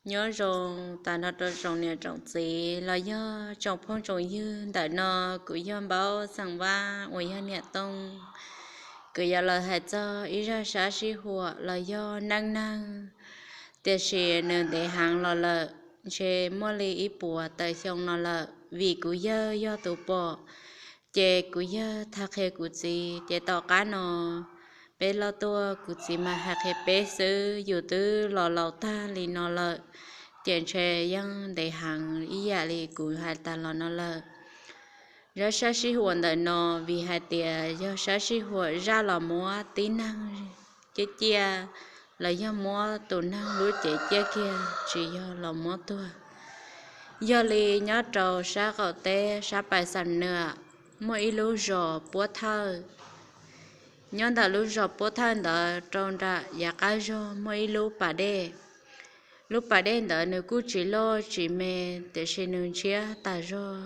Nyob zoo tas nrho rau tsoom niam tsoom txiv los yog tsoom phooj tsoom ywg ntawm no, kuv yog Npaub Xeem Vab uas yog niam Tooj. Kuv yuav los hais txog ib zaj sab sib huam los yog neej neeg, tiam sis nws ntev heev los lawm, ntshe muaj li ib puas tawm xyoo no lawm. Vim kuv yawg yog tus pom, ces kuv yawg tau qhia kuv txiv, ces tom qab no peb loj tuaj kuv txiv mas hais qhia peb xwb, yus twb los laus tag li no lawm, ces ntshe yeej ntev heev ib yam li kuv hais tas los no lawm. Zaj sab sib huam ntawm no, vim hais tias yog sab sib huam zaj los muab tib neeg ciaj ciaj, los yog muab tus neeg lub cev ciaj kiag, tsis yog los muab tuag. Yog li nyob rau sab qaum teb sab Pais Xam Nuam, muaj ib lub zos Puab Thawj. Nyob ntawm lub zos Puab Thawj ntawd rau nram yav qab zog muaj ib lub pas dej. Lub pas dej ntawd nws kuj tsis loj tsis me, tiam sis nws ntshiab tas zog.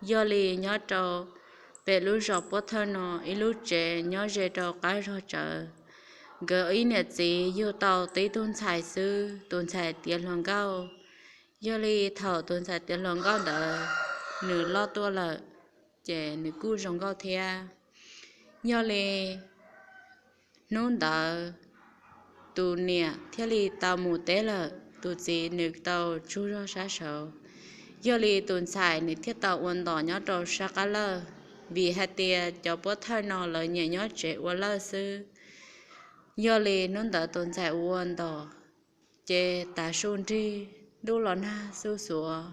Yog li nyob rau pem lub zos Puab Thawj no, ib lub tsev nyob ze rau qab zog tsawv. Nkawd ib niam txiv yug tau tib tug ntxhais xwb, tus ntxhais tiav hluas nkauj. Yog li thaum tus ntxhais tiav hluas nkauj ntawd nws loj tuaj lawm, ces nws kuj zoo nkauj thiab. Yog li hnub ntawd tus niam thiaj li tau mus teb lawm, tus txiv nws tau tsaug zog sab saud. Yog li tus ntxhais nws thiaj tau ua ntos nyob rau sab qab lawj, vim hais tias cov Puab Thawj no lawv nyiam nyob tsev ua lawj xwb. Yog li hnub ntawd tus ntxhais ua ntos, ces tav su nrig, ntuj los nag xuj xuav,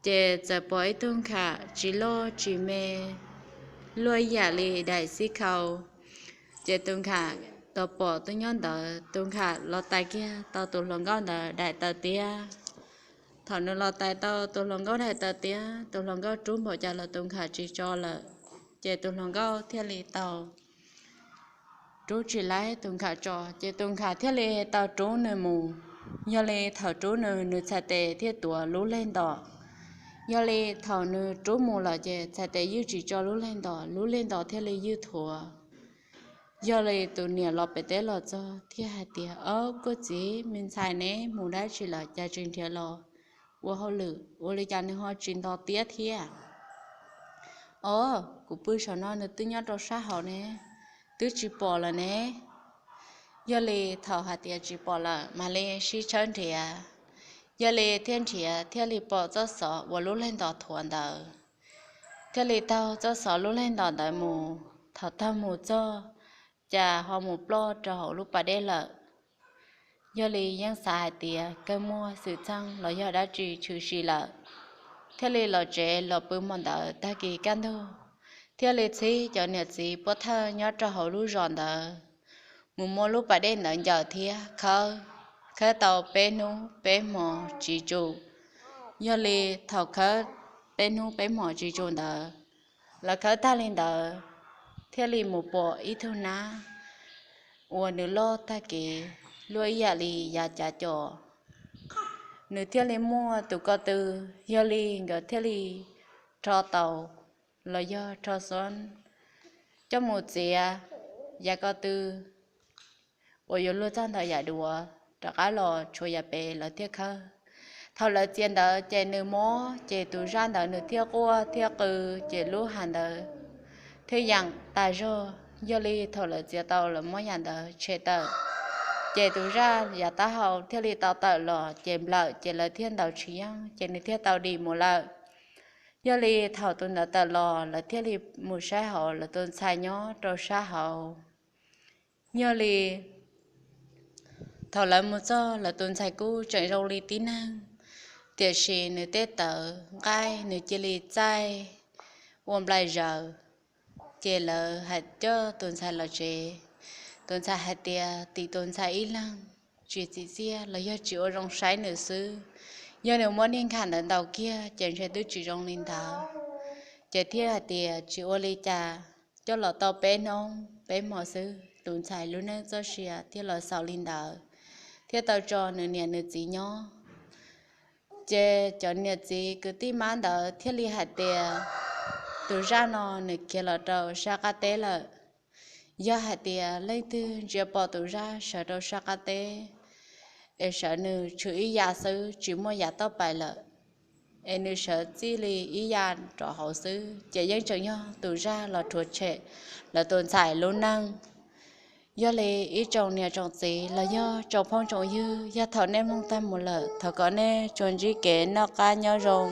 ces txawm pom ib tug nkham tsis loj tsis me, luaj yam li daim xib khau. Ces tus nkham tau pom twb nyob ntawd, tus nkham los tais kiag tau tus hluas nkauj ntawd daim taw tiab. Thaum nws los tais tau tus hluas nkauj daim taw tiab, tus hluas nkauj rub npaum cas los tus nkham tsis tso lawm, ces tus hluas nkauj thiaj li tau rub tsis laib tus nkham tso, ces tus nkham thiaj li tau rub nws mus. Yog li thaum rub nws, nws txhais tes thiaj tuav lub lej ntos. Yog li thaum nws rub mus lawm ces txhais tes ywj tsis tso lub lej ntos, lub lej ntos thiaj li ywj thuav. Yog li tus niam los pem teb los txog thiaj hais tias, Ob, koj txiv, me ntxhais neb mus dab tsi lawm cas tsis nrhiav los ua hauj lwm, ua li cas nws ho tsis nto tiab thiab? Ob, kuv pw saum no nws twb nyob rau sab hauv ne, twb tsis pom lawm ne. Yog li thaum hais tias tsis pom lawm mam li sib tshawb nrhiav. Yog li thiaj nrhiav thiaj li pom txoj xov uas lub lej ntos thuav ntawd. Thiaj li taug txoj xov lub lej ntos ntawd mus, thaum taug mus txog, cas ho mus ploj rau hauv lub pas dej lawm. Yog li yeej xav hais tias kawg muaj xwm txheej los yog dab tsi tshwm sim lawm, thiaj li los tsev los pw hmo ntawd. Tag kis kaj ntug thiaj li txhib cov niam txiv Puab Thawj nyob rau hauv lub zos ntawd mus muab lub pas dej ntawd ncaws thiab khawb, khawb tau peb hnub peb hmo tsis tsum. Yog li thaum khawb peb hnub peb hmo tsis tsum ntawd, lawv khawb tag li ntawd, thiaj li mus pom ib tug nab uas nws loj tag kev, luaj ib yam li yav cav com. Nws thiaj li muaj tus ko tw, yog li nkawd thiaj li rho taus los yog rho xoob coj mus txiav yav ko tw uas yuav luag txog ntawm yav duav rov qab los tshuav yav pem lawv thiaj khawb. Thaum lawv txiav ntawd ces nws mob, ces tus zaj ntawd nws thiaj quaj thiaj qw, ces lub hav ntawd thiaj yeem tas zog. Yog li thaum lawv txiav tau lawv muab yam ntawd tshem tawm, ces tus zaj yav taub hau thiaj li tau tawm los, ces nplawm ces lawv thiaj ntaus tsis yeej, ces nws thiaj tau dim mus lawm. Yog li thaum tus ntawd tawm los, lawv thiaj li mus saib hauv lawv tus ntxhais nyob rau sab hauv. Yog li thaum lawv mus txog, lawv tus ntxhais kuj tseem zoo li tib neeg, tiam sis nws tej tawv nqaij nws cia li txaij ua nplai zaws. Ces lawv hais coj tus ntxhais los tsev. Tus ntxhais hais tias tim tus ntxhais ib leeg tsis txim txiaj los yog tsis ua zoo saib nws xwb. Yog nws muab niag nkham ntawd ntaus kiag ces ntshe twb tsis zoo li ntawd. Ces thiaj hais tias tsis ua li cas, coj los tau peb hnub peb hmo xwb, tus ntxhais lub neej txoj sia thiaj los xaus li ntawd, thiaj tau tso nws niam nws txiv nyob. Ces cov niam txiv kwv tij mab ntawd thiaj li hais tias tus zaj no nws khiav los rau sab qab teb lawm. Yog hais tias leej twg ntsia pom tus zaj sawv rau sab qab teb, es sawv nws tshuav ib yav xwb, tsis muaj yav toj pais lawm, es nws sawv txij li ib yav rov hauv xwb, ces yeej tseem yog tus zaj los rhuav tshem lawv tus ntxhais lub neej. Yog li ib tsoom niam tsoom txiv los yog tsoom phooj tsoom ywg, yog thaum nej mloog tag mus lawm, thov kom nej tsuas ntsib kev noj qab nyob zoo,